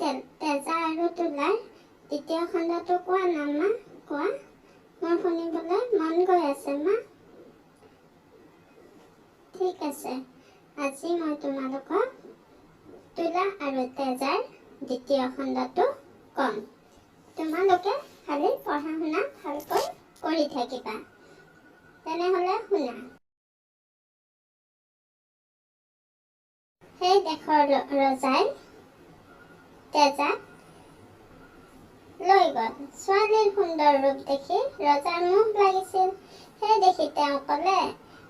তেজা আৰু তুলাৰ দ্বিতীয় খণ্ডটো কোৱা না মা, কোৱা। মোৰ শুনিবলৈ মন গৈ আছে মা। ঠিক আছে, আজি মই তোমালোকক তুলা আৰু তেজাৰ দ্বিতীয় খণ্ডটো ক'ম। তোমালোকে খালি পঢ়া শুনা ভালকৈ কৰি থাকিবা। তেনেহ'লে শুনা। সেই দেশৰ ৰজাই তেজাক লৈ গ'ল। ছোৱালীৰ সুন্দৰ ৰূপ দেখি ৰজাৰ মোহ লাগিছিল। সেই দেখি তেওঁ ক'লে,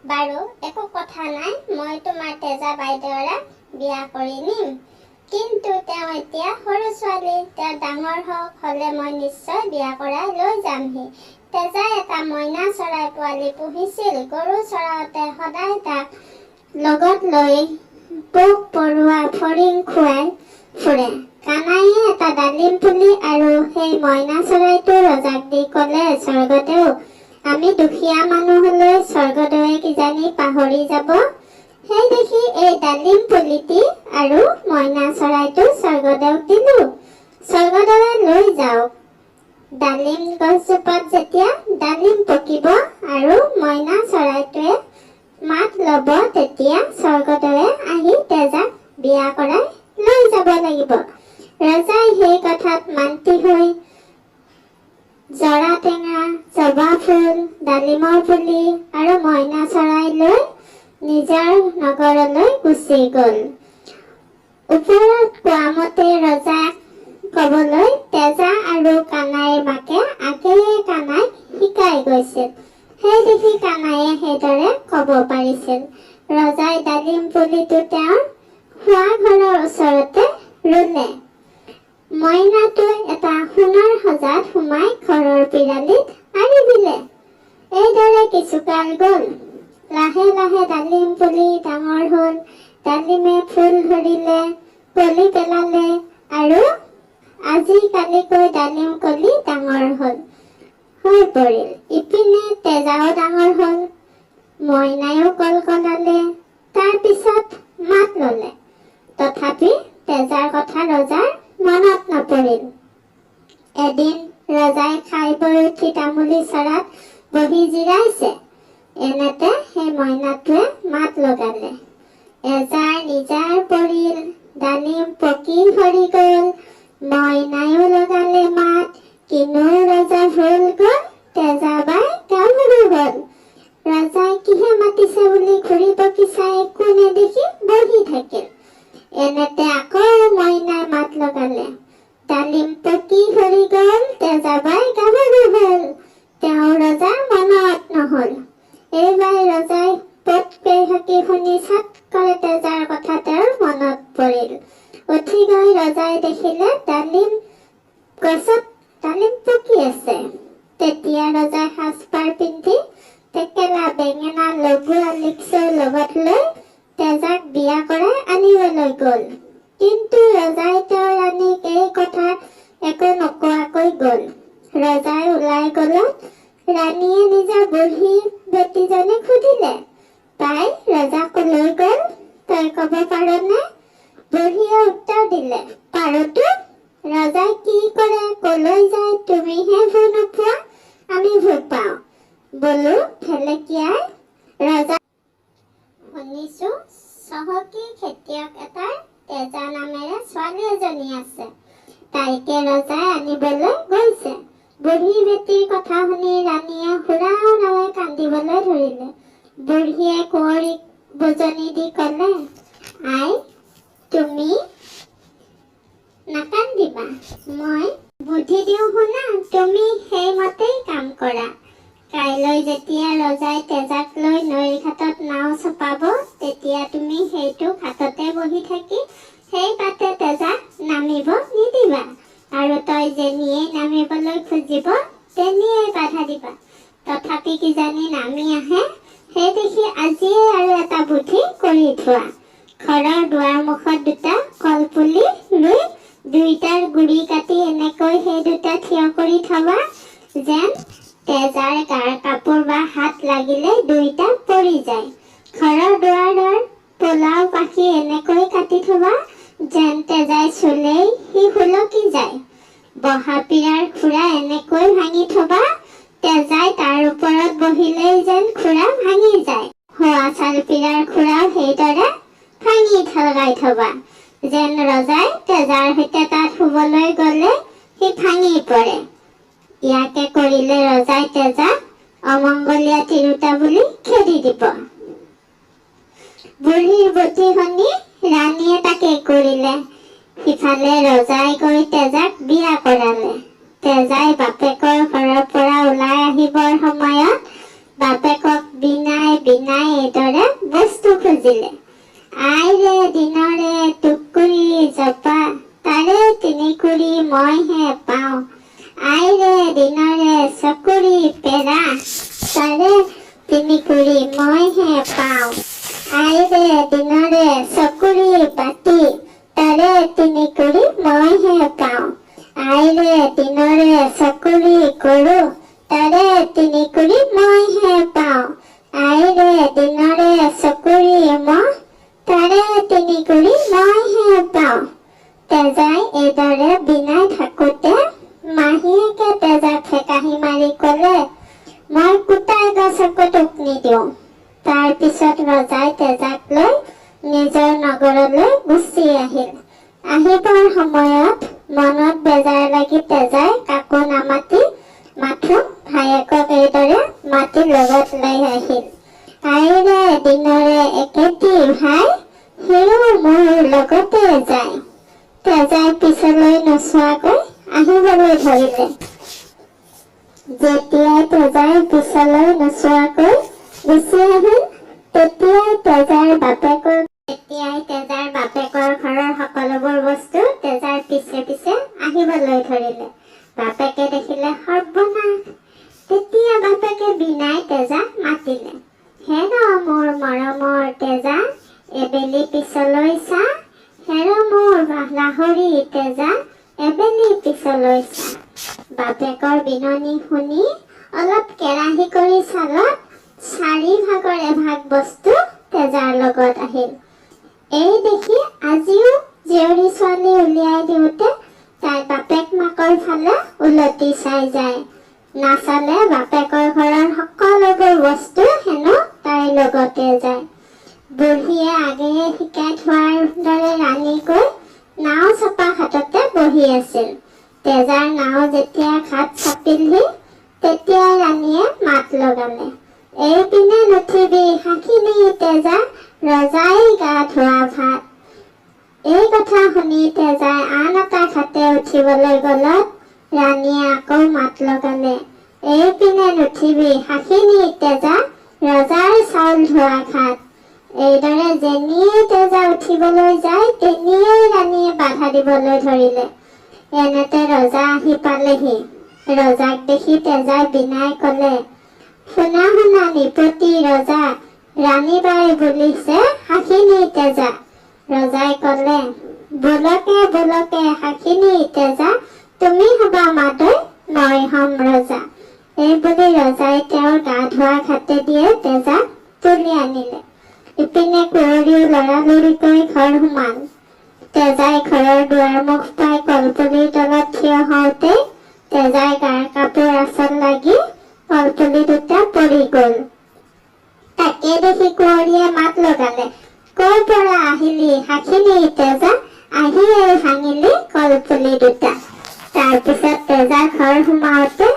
বাৰু একো কথা নাই, মই তোমাৰ তেজা বাইদেউৰাক বিয়া কৰি নিম। কিন্তু তেওঁ এতিয়া সৰু ছোৱালী, তেওঁ ডাঙৰ হওক, হ'লে মই নিশ্চয় বিয়া কৰাই লৈ যামহি। তেজাই এটা মইনা চৰাই পোৱালি পুহিছিল। গৰু চৰাওঁতে সদায় তাক লগত লৈ পোক পৰুৱা ফৰিং খুৱাই ফুৰে। কানাইয়ে এটা ডালিম পুলি আৰু সেই মইনা চৰাইটো ৰজাক দি ক'লে, স্বৰ্গদেউ, আমি দুখীয়া মানুহলৈ স্বৰ্গদেৱে কিজানি পাহৰি যাব। সেই দেখি এই ডালিম পুলিটি আৰু মইনা চৰাইটো স্বৰ্গদেউক দিলো, স্বৰ্গদেৱে লৈ যাওক। ডালিম গছজোপাত যেতিয়া ডালিম পকিব আৰু মইনা চৰাইটোৱে মাত ল'ব, তেতিয়া স্বৰ্গদেৱে আহি তেজাক বিয়া কৰাই লৈ যাব লাগিব। ৰজাই সেই কথাত মান্তি হৈ জৰা টেঙা, জবা ফুল, ডালিমৰ পুলি আৰু মইনা চৰাই লৈ নিজৰ নগৰলৈ গুচি গ'ল। ওপৰত কোৱামতে ৰজাক ক'বলৈ তেজা আৰু কানাইৰ মাকে আগেয়ে কানাইক শিকাই গৈছিল। সেই দেখি কানাইয়ে সেইদৰে ক'ব পাৰিছিল। ৰজাই ডালিম পুলিটো তেওঁৰ শোৱা ঘৰৰ ওচৰতে ৰুলে। মইনাটো এটা সোণৰ সজাত সোমাই ঘৰৰ পিৰালিত আঁৰি দিলে। এইদৰে কিছুকাল গ'ল। লাহে লাহে ডালিম পুলি ডাঙৰ হ'ল। ডালিমে ফুল ধৰিলে, কলি পেলালে আৰু আজি কালিকৈ ডালিম কলি ডাঙৰ হ'ল হৈ পৰিল। ইপিনে তেজাও ডাঙৰ হ'ল, মইনায়ো কলকলালে, তাৰ পিছত মাত ল'লে। তথাপি তেজাৰ কথা ৰজাৰ মনত নপৰিল। এদিন ৰজাই খাই বৈ উঠি তামুলী চৰাত বহি জিৰাইছে। এনেতে সেই মইনাটোৱে মাত লগালে। এজাৰ নিজাৰ পৰিল, ডালিম পকি সৰি গ'ল। মইনায়ো লগালে মাত, কিনো ৰজা ভুল গ'ল, তেজাবাই গাভৰু হ'ল। ৰজাই কিহে মাতিছে বুলি ঘূৰি পকি চাই একো নেদেখি বহি থাকিল। এনেতে আকৌ মইনাই মাত লগালে, ডালিম পকি সৰি গ'ল, তেজাবাই গাভৰু হ'ল। তেওঁ ৰজাৰ মনত নহ'ল। এইবাৰ ৰজাই পদ কেইফাঁকি শুনি চাট কৰে তেজাৰ কথা তেওঁৰ মনত পৰিল। উঠি গৈ ৰজাই দেখিলে ডালিম গছত ডালিম পকি আছে। তেতিয়া ৰজাই সাজপাৰ পিন্ধি টেকেলা, বেঙেনা, লগুৱা, লিকচৌ লগত লৈ তেজাক বিয়া কৰাই আনিবলৈ গ'ল। কিন্তু ৰজাই তেওঁৰ ৰাণীক এই কথা একো নোকোৱাকৈ গ'ল। ৰজাই ওলাই গ'লত ৰাণীয়ে নিজৰ বুঢ়ী বেটীজনীক সুধিলে, তাই ৰজা কলৈ গ'ল তই ক'ব পাৰনে? বুঢ়ীয়ে উত্তৰ দিলে, পাৰোতো। ৰজাই কি কৰে, কলৈ যায় তুমিহে ভু নোপোৱা, আমি ভু পাওঁ। বোলো ভেলেকীয়াই ৰজা শুনিছো চহকী খেতিয়ক এটাৰ তেজা নামেৰে ছোৱালী এজনী আছে, তাইকে ৰজাই আনিবলৈ গৈছে। বুঢ়ী বেটীৰ কথা শুনি ৰাণীয়ে হুৰাওৰাৱে কান্দিবলৈ ধৰিলে। বুঢ়ীয়ে কুঁৱৰীক বুজনি দি ক'লে, আই তুমি নাকান্দিবা, মই বুদ্ধি দিওঁ শুনা, তুমি সেইমতেই কাম কৰা। কাইলৈ যেতিয়া ৰজাই তেজাক লৈ নৈৰ ঘাটত নাও চপাব, তেতিয়া তুমি সেইটো ঘাটতে বহি থাকি সেই বাটে তেজাক নামিব নিদিবা, আৰু তই যেনিয়েই নামিবলৈ খুজিব তেনিয়েই বাধা দিবা। তথাপি কিজানি নামি আহে, সেই দেখি আজিয়েই আৰু এটা বুদ্ধি কৰি থোৱা। ঘৰৰ দুৱাৰ মুখত দুটা কলপুলি ৰুই দুইটাৰ গুৰি কাটি এনেকৈ সেই দুটা থিয় কৰি থবা, যেন তেজাৰ গাৰ কাপোৰ বা হাত লাগিলে দুইটা পৰি যায়। ঘৰৰ দুৱাৰৰ পোলাও পাখি এনেকৈ কাটি থবা, যেন তেজাই চুলেই সি সুলকি যায়। বহা পীৰাৰ খুৰা এনেকৈ ভাঙি থবা, তেজাই তাৰ ওপৰত বহিলেই যেন খুৰা ভাঙি যায়। শোৱা চালপীৰাৰ খুৰাও সেইদৰে ভাঙি লগাই থবা, যেন ৰজাই তেজাৰ সৈতে তাত শুবলৈ গ'লে সি ভাঙি পৰে। ইয়াকে কৰিলে ৰজাই তেজাক অমংগলীয়া তিৰোতা বুলি খেদি দিব। বুঢ়ীৰ বুদ্ধি শুনি ৰাণীয়ে তাকে কৰিলে। সিফালে ৰজাই গৈ তেজাক বিয়া কৰালে। তেজাই বাপেকৰ ঘৰৰ পৰা ওলাই আহিবৰ সময়ত বাপেকক বিনাই বিনাই এইদৰে বস্তু খুজিলে। আইৰে দিনৰে টুকুৰি জপা, তাৰে 3 কুৰি মইহে পাওঁ। আইৰে দিনৰে চকুৰি পেৰা, তাৰে 3 কুৰি মইহে পাওঁ। আইৰে দিনৰে চকুৰি বাতি, তাৰে 3 কুৰি মইহে পাওঁ। আইৰে দিনৰে চকুৰি গৰু, তাৰে 3 কুৰি মইহে পাওঁ। আইৰে দিনৰে চকুৰি ম'হ, তাৰে 3 কুৰি মইহে পাওঁ। তেজাই এইদৰে বিনাই থাকোঁতে মাহীয়েকে তেজাক ফেকাহি মাৰি ক'লে, মই কুটা এগছকো তোক নিদিওঁ। তাৰ পিছত ৰজাই তেজাক লৈ নিজৰ নগৰলৈ গুচি আহিল। আহিবৰ সময়ত মনত বেজাৰ লাগি তেজাই কাকো নামাতি মাথো ভায়েকক এইদৰে মাতি লগত লৈ আহিল। আইৰে দিনৰে একেটি ভাই, সিও মোৰ লগতে যায়। তেজাই পিছলৈ নোচোৱাকৈ আহিবলৈ ধৰিলে। যেতিয়াই তেজাই পিছলৈ নোচোৱাকৈ গুচি আহিল, তেতিয়াই তেজাৰ বাপেকৰ ঘৰৰ সকলোবোৰ বস্তু তেজাৰ পিছে পিছে আহিবলৈ ধৰিলে। বাপেকে দেখিলে, সৰ্বনাশ! তেতিয়া বাপেকে বিনাই তেজাক মাতিলে, হেৰ মোৰ মৰমৰ তেজা, এবেলি পিছলৈ চা। হেৰ মোৰ লাহৰী তেজা, এবেলি পিছলৈ চা। বাপেকৰ বিননি শুনি অলপ কেৰাহি কৰি চালত চাৰি ভাগৰ এভাগ বস্তু তেজাৰ লগত আহিল। এই দেখি আজিও জীয়ৰী ছোৱালী উলিয়াই দিওঁতে তাই বাপেক মাকৰ ফালে উলটি চাই যায়। নাচালে বাপেকৰ ঘৰৰ সকলোবোৰ বস্তু হেনো তাইৰ লগতে যায়। বুঢ়ীয়ে আগেয়ে শিকাই থোৱাৰ দৰে ৰাণী গৈ নাও চপা ঘাটতে বহি আছিল। তেজাৰ নাও যেতিয়া ঘাট চাপিলহি, তেতিয়াই ৰাণীয়ে মাত লগালে, এইপিনে নুঠিবি শাখিনী তেজা, ৰজাই গা ধোৱা ঘাট। এই কথা শুনি তেজাই আন এটা ঘাটে উঠিবলৈ গলত ৰাণীয়ে আকৌ মাত লগালে, এইপিনে নুঠিবি শাখিনী তেজা, ৰজাৰ চাউল ধোৱা ঘাট। এইদৰে যেনিয়েই তেজা উঠিবলৈ যায়, তেনিয়েই ৰাণীয়ে বাধা দিবলৈ ধৰিলে। এনেতে ৰজা আহি পালেহি। ৰজাক দেখি তেজাই বিনাই কলে, শুনা শুনা নৃপতি ৰজা, ৰাণীবাই বুলিছে শাখিনী তেজা। ৰজাই কলে, বোলকে বোলকে শাখিনী তেজা, তুমি হবা মাদৈ, মই হম ৰজা। এই বুলি ৰজাই তেওঁৰ গা ধোৱা ঘাটেদিয়ে তেজাক তুলি আনিলে। ইপিনে কুঁৱৰীও লৰালৰিকৈ ঘৰ সোমাল। তেজাই ঘৰৰ দুৱাৰমুখ পাই কলপুলিৰ তলত থিয় হওঁতেই তেজাৰ গাৰ কাপোৰ আঁচল লাগি কলপুলি দুটা পৰি গ'ল। তাকে দেখি কুঁৱৰীয়ে মাত লগালে, ক'ৰ পৰা আহিলি শাখিনী তেজা, আহিয়েই ভাঙিলি কলপুলি দুটা। তাৰপিছত তেজা ঘৰ সোমাওঁতে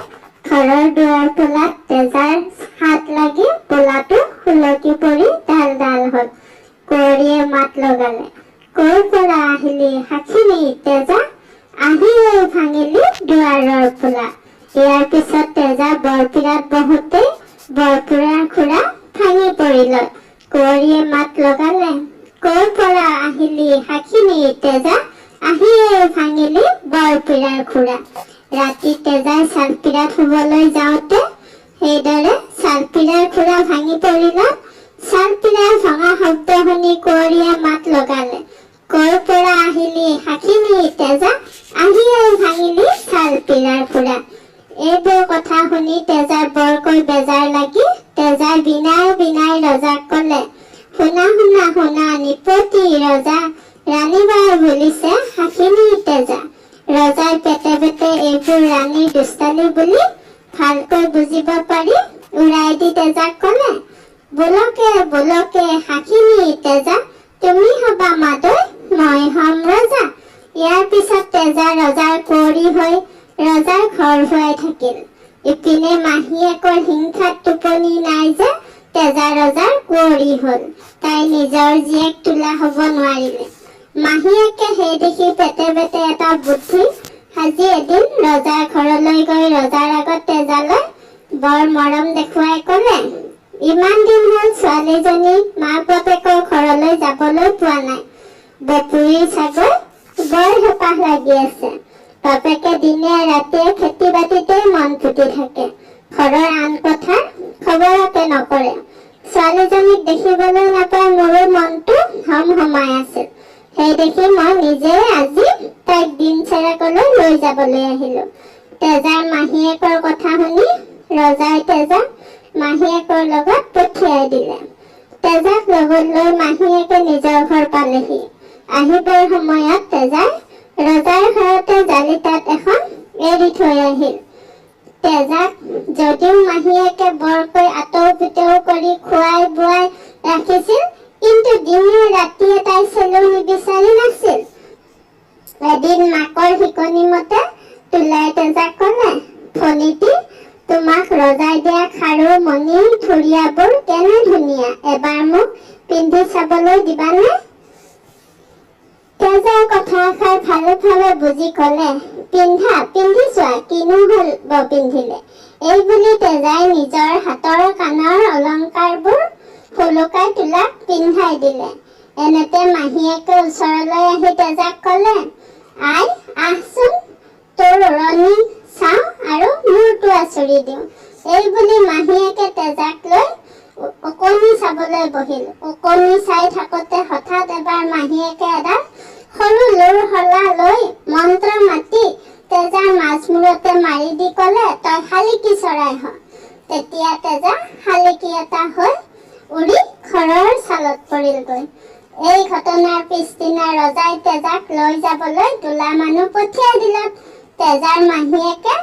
ঘৰৰ দুৱাৰ পোলাত তেজাৰ হাত লাগি পোলাটো সুলকি পৰি ডাল ডাল হ'ল। কুঁৱৰীয়ে মাত লগালে, ক'ৰ পৰা আহিলি শাখিনী তেজা, আহিয়েই ভাঙিলি দুৱাৰৰ পোলা। ইয়াৰ পিছত তেজা বৰপীৰাত বহোঁতেই বৰপীৰাৰ খুৰা ভাঙি পৰিলত কুঁৱৰীয়ে মাত লগালে, ক'ৰ পৰা আহিলি শাখিনী তেজা, আহিয়েই ভাঙিলি বৰপীৰাৰ খুৰা। ৰাতি তেজাই চালপীৰাত শুবলৈ যাওঁতে সেইদৰে চালপীৰাৰ খুৰা ভাঙি পৰিলত চালপীৰাৰ ভঙা শব্দ শুনি কুঁৱৰীয়ে মাত লগালে, ক'ৰ পৰা আহিলি শাখিনী তেজা, আহিয়েই ভাঙিলি চালপীৰাৰ খুৰা। এইবোৰ কথা শুনি তেজাৰ বৰকৈ বেজাৰ লাগি তেজাই বিনাই বিনাই ৰজাক কলে, শুনা শুনা শুনা নৃপতি ৰজা, ৰাণীবাই বুলিছে, শাখিনী তেজা। ৰজাই পেটে পেটে এইবোৰ ৰাণীৰ দুষ্টালি বুলি ভালকৈ বুজিব পাৰি উৰাই দি তেজাক ক'লে, বোলকে বোলকে শাখিনী তেজা, তুমি হবা মাদৈ, মই হম ৰজা। ইয়াৰ পিছত তেজা ৰজাৰ কুঁৱৰী হৈ ৰজাৰ ঘৰ ধুৱাই থাকিল। ইপিনে মাহীয়েকৰ হিংসাত টোপনি নাই যে তেজা ৰজাৰ কুঁৱৰী হ'ল, তাই নিজৰ জীয়েক তোলা হ'ব নোৱাৰিলে। মাহীয়েকে সেই দেখি পেটে পেটে এটা বুদ্ধি সাজি এদিন ৰজাৰ ঘৰলৈ গৈ ৰজাৰ আগত তেজালৈ বৰ মৰম দেখুৱাই ক'লে, ইমান দিন হ'ল ছোৱালীজনী মাক বাপেকৰ ঘৰলৈ যাবলৈ পোৱা নাই। বপুৰীৰ চাগৈ বৰ হেঁপাহ লাগি আছে। বাপেকে দিনে ৰাতিয়ে খেতি বাতিতেই মন পুতি থাকে, ঘৰৰ আন কথা খবৰকে নকৰে। ছোৱালীজনীক দেখিবলৈ নাপাই মোৰো মনটো হম হমাই আছিল। সেই দেখি মই নিজেই আজি তাইক দিন চেৰেকলৈ লৈ যাবলৈ আহিলো। তেজাৰ মাহীয়েকৰ কথা শুনি ৰজাই তেজাক মাহীয়েকৰ লগত পঠিয়াই দিলে। তেজাক লগত লৈ মাহীয়েকে নিজৰ ঘৰ পালেহি। আহিবৰ সময়ত তেজাই ৰজাৰ ঘৰতে জালি তাঁত এখন এৰি থৈ আহিল। তেজাক যদিও মাহীয়েকে বৰকৈ আঁতৌ পিতৌ কৰি খুৱাই বোৱাই ৰাখিছিল, কিন্তু দিনে ৰাতিয়ে তাই চেলু নিবিচাৰি নাছিল। এদিন মাকৰ শিকনি মতে তোলাই তেজাক ক'লে, ফণিটি, তোমাক ৰজাই দিয়া খাৰু মণি থুৰীয়াবোৰ কেনে ধুনীয়া, এবাৰ মোক পিন্ধি চাবলৈ দিবানে? তেজাই কথাষাৰ ভালে ভালে বুজি ক'লে, পিন্ধা, পিন্ধি চোৱা, কিনো হ'ব পিন্ধিলে। এই বুলি তেজাই নিজৰ হাতৰ কাণৰ অলংকাৰবোৰ সোলোকাই তোলাক পিন্ধাই দিলে। এনেতে মাহীয়েকে ওচৰলৈ আহি তেজাক ক'লে, আই আহচোন, তোৰ ওৰণি চাওঁ আৰু মূৰটো আঁচুৰি দিওঁ। এই বুলি মাহীয়েকে তেজাক লৈ ওকণি চাবলৈ বহিল। ওকণি চাই থাকোঁতে হঠাৎ এবাৰ মাহীয়েকে এডাল সৰু লোৰ শলা লৈ মন্ত্ৰ মাতি তেজাৰ মাজমূৰতে মাৰি দি ক'লে, তই শালিকী চৰাই হ। তেতিয়া তেজা শালিকী এটা হৈ উৰি ঘৰৰ চালত পৰিলগৈ। এই ঘটনাৰ পিছদিনা ৰজাই তেজাক লৈ যাবলৈ দোলা মানুহ পঠিয়াই দিলত তেজাৰ মাহীয়েকে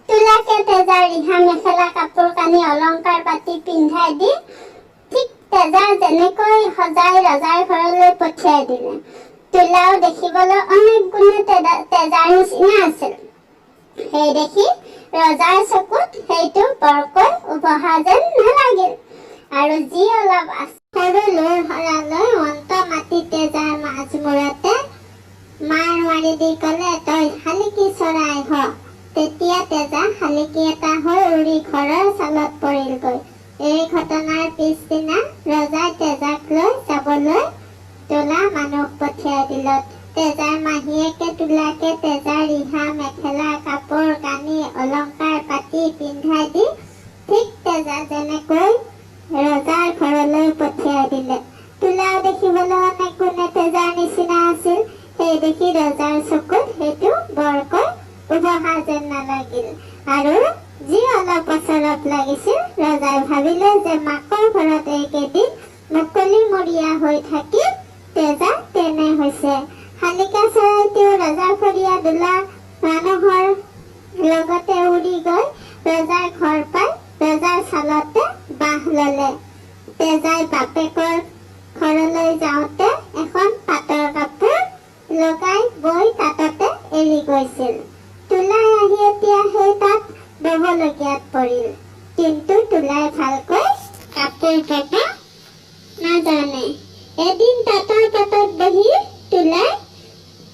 তোলাকে তেজাৰ ৰিহা মেখেলা কাপোৰ কানি অলংকাৰ পাতি পিন্ধাই দি ঠিক তেজা যেনেকৈ সজাই ৰজাৰ ঘৰলৈ পঠিয়াই দিলে। তোলাও দেখিবলৈ অনেক গুণে তেজাৰ নিচিনা আছিল। সেই দেখি ৰজাৰ চকুত সেইটো বৰকৈ উভহা যেন নালাগিল। আৰু যি অলপ সৰু লোৰ শলালৈ অন্ত মাতি তেজাৰ মাজমূৰতে মাৰ মাৰি দি ক'লে, তই শালিকী চৰাই হ। তেতিয়া তেজা শালিকী এটা হৈ উৰি ঘৰৰ চালত পৰিলগৈ। এই ঘটনাৰ পিছদিনা ৰজাই তেজাক লৈ যাবলৈ তোলা মানুহ পঠিয়াই দিলত তেজাৰ মাহীয়েকে তোলাকে তেজাৰ ৰিহা মেখেলা কাপোৰ কানি অলংকাৰ পাতি পিন্ধাই দি ঠিক তেজা যেনেকৈ ৰজাৰ ঘৰলৈ পঠিয়াই দিলে। তোলাও দেখিবলৈ অনেক গুণে তেজাৰ নিচিনা আছিল। সেই দেখি ৰজাৰ চকুত সেইটো বৰকৈ উভহা যেন নালাগিল। আৰু যি অলপ অচৰপ লাগিছিল, ৰজাই ভাবিলে যে মাকৰ ঘৰত এইকেইদিন মুকলিমূৰীয়া হৈ থাকি তেজা তেনে হৈছে। শালিকা চৰাইটিও ৰজাঘৰীয়া দোলা মানুহৰ লগতে উৰি গৈ ৰজাৰ ঘৰ পাই ৰজাৰ চালতে বাহ ল'লে। তেজাই বাপেকৰ ঘৰলৈ যাওঁতে এখন পাটৰ কাপোৰ লগাই বৈ তাঁততে এৰি গৈছিল। তোলাই আহি এতিয়া সেই তাঁত ববলগীয়াত পৰিল। কিন্তু তোলাই ভালকৈ কাপোৰ বব নাজানে। এদিন তাঁতৰ পাতত বহি তোলাই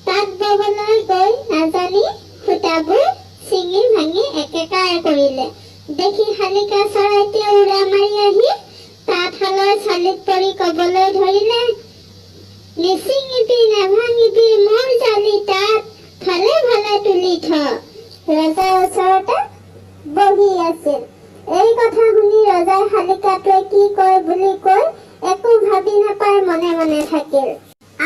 তাঁত ববলৈ গৈ নাজানি সূতাবোৰ ছিঙি ভাঙি একেকাৰ কৰিলে। দেখি শালিকা চৰাইটিয়ে উৰা মাৰি আহি তাঁতশালৰ চালিত পৰি ক'বলৈ ধৰিলে, নিছিঙিবি নাভাঙিবি মোৰ জালি তাঁত, ভালে ভালে তুলি থ। ৰজাৰ ওচৰতে বহি আছিল। এই কথা শুনি ৰজাই শালিকাটোৱে কি কয় বুলি কৈ একো ভাবি নাপাই মনে মনে থাকিল।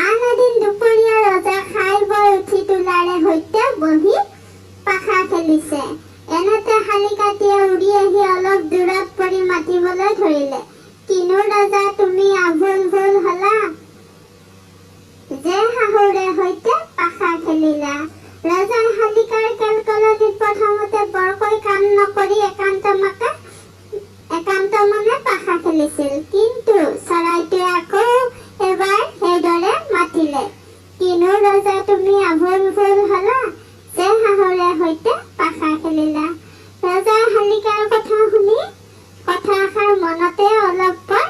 আন এদিন দুপৰীয়া ৰজা খাই বৈ উঠি তোলাৰে সৈতে বহি পাশা খেলিছে। এনেতে শালিকাটিয়ে উৰি আহি অলপ দূৰত পৰি মাতিবলৈ ধৰিলে, কিনো ৰজা, তুমি আভুল ভুল হলা যে? শাহু ধৰিলা। ৰজাই শালিকাৰ কেলকেলনিত প্ৰথমতে বৰকৈ কাণ নকৰি একান্ত মনে পাশা খেলিছিল। কিন্তু চৰাইটোৱে আকৌ এবাৰ সেইদৰে মাতিলে, কিনো ৰজা, তুমি আভোল ভোল হলা যে শাহুৰে সৈতে পাশা খেলিলা? ৰজাই শালিকাৰ কথা শুনি কথাষাৰ মনতে অলপ পৰ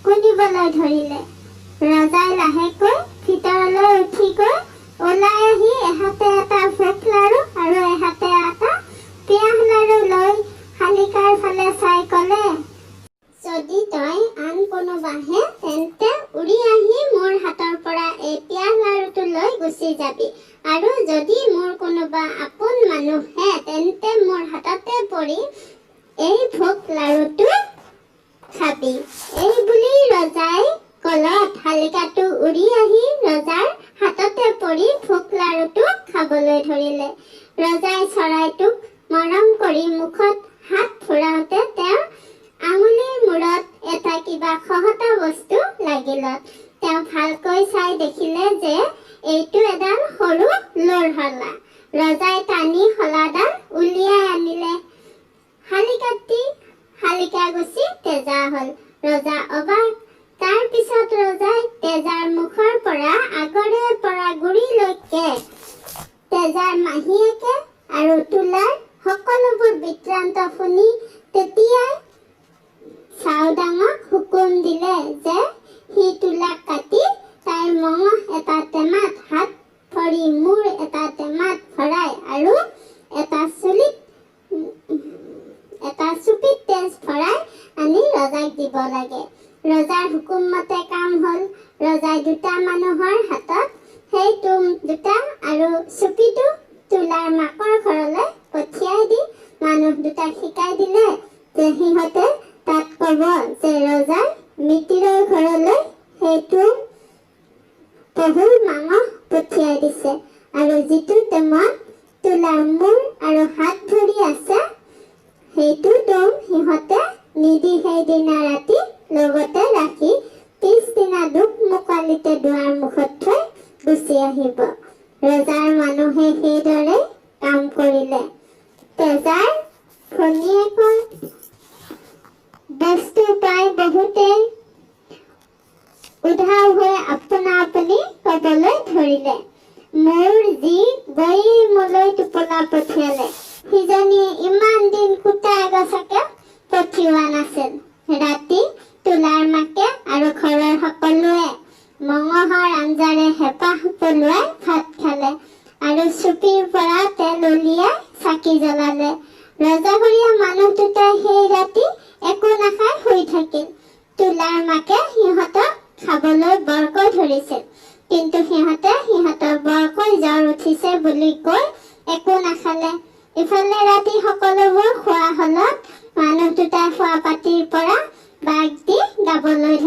গুণিবলৈ ধৰিলে। ৰজাই লাহেকৈ ভিতৰলৈ উঠি গৈ ওলাই আহি এহাতে এটা ভোক লাৰু আৰু এহাতে এটা পিয়াহ লাৰু লৈ শালিকাৰ ফালে চাই ক'লে, যদি তই আন কোনোবাহে, তেন্তে উৰি আহি মোৰ হাতৰ পৰা এই পিয়াহ লাৰুটো লৈ গুচি যাবি, আৰু যদি মোৰ কোনোবা আপোন মানুহহে, তেন্তে মোৰ হাততে পৰি এই ভোক লাৰুটো খাবি। এই বুলি ৰজাই ক'লত শালিকাটো উৰি আহি ৰজাৰ হাততে পৰি ভোক লাৰুটো খাবলৈ ধৰিলে। ৰজাই চৰাইটোক মৰম কৰি মুখত হাত ফুৰাওঁতে তেওঁৰ আঙুলিৰ মূৰত এটা কিবা খহটা বস্তু লাগিলত তেওঁ ভালকৈ চাই দেখিলে যে এইটো এডাল সৰু লোৰ শলা। ৰজাই টানি শলাডাল উলিয়াই আনিলে। শালিকাটি শালিকা গুচি তেজা হ'ল। ৰজা অবাক। তাৰ পিছত ৰজাই তেজাৰ মুখৰ পৰা আগৰে পৰা গুৰিলৈকে তেজাৰ মাহীয়েকে আৰু তোলাৰ সকলোবোৰ বৃত্তান্ত শুনি তেতিয়াই চাওদাঙক হুকুম দিলে যে সি তোলাক কাটি তাইৰ মঙহ এটা টেমাত, হাত ভৰি মূৰ এটা টেমাত ভৰাই আৰু এটা চুপিত তেজ ভৰাই আনি ৰজাক দিব লাগে। ৰজাৰ হুকুম মতে কাম হ'ল। ৰজাই দুটা মানুহৰ হাতত সেই টোম দুটা আৰু চুপিটো তোলাৰ মাকৰ ঘৰলৈ পঠিয়াই দি মানুহ দুটাক শিকাই দিলে যে সিহঁতে তাত ক'ব যে ৰজাই মিতিৰৰ ঘৰলৈ সেইটো পহুৰ মাংস পঠিয়াই দিছে আৰু যিটো টেমাত তোলাৰ মূৰ আৰু হাত ভৰি আছে, সেইটো দম সিহঁতে নিদি সেইদিনা ৰাতি লগতে ৰাখি পিছদিনা দোকমোকালিতে দুৱাৰ মুখত থৈ গুচি আহিব। ৰজাৰ মানুহে সেইদৰে কাম কৰিলে। তেজাৰ ভনীয়েকৰ বস্তু পাই বহুতে উধাও হৈ আপোনা আপুনি কবলৈ ধৰিলে, মোৰ জী গৈয়ে মোলৈ টোপোলা পঠিয়ালে, সিজনীয়ে ইমান দিন কুটা এগছাকে পঠিওৱা নাছিল। ৰাতি তোলাৰ মাকে আৰু ঘৰৰ সকলোৱে মঙহৰ আঞ্জাৰে হেঁপাহ পলুৱাই ভাত খালে আৰু চুপিৰ পৰা তেল উলিয়াই চাকি জ্বলালে। ৰজাঘৰীয়া মানুহ দুটাই সেই ৰাতি একো নাখাই শুই থাকিল। তোলাৰ মাকে সিহঁতক খাবলৈ বৰকৈ ধৰিছিল, কিন্তু সিহঁতে সিহঁতৰ বৰকৈ জ্বৰ উঠিছে বুলি কৈ একো নাখালে। ইফালে ৰাতি সকলোবোৰ খোৱা হলত মানুহ দুটাই শোৱাপাটীৰ পৰা বাগ দি গাবলৈ ধৰিলে।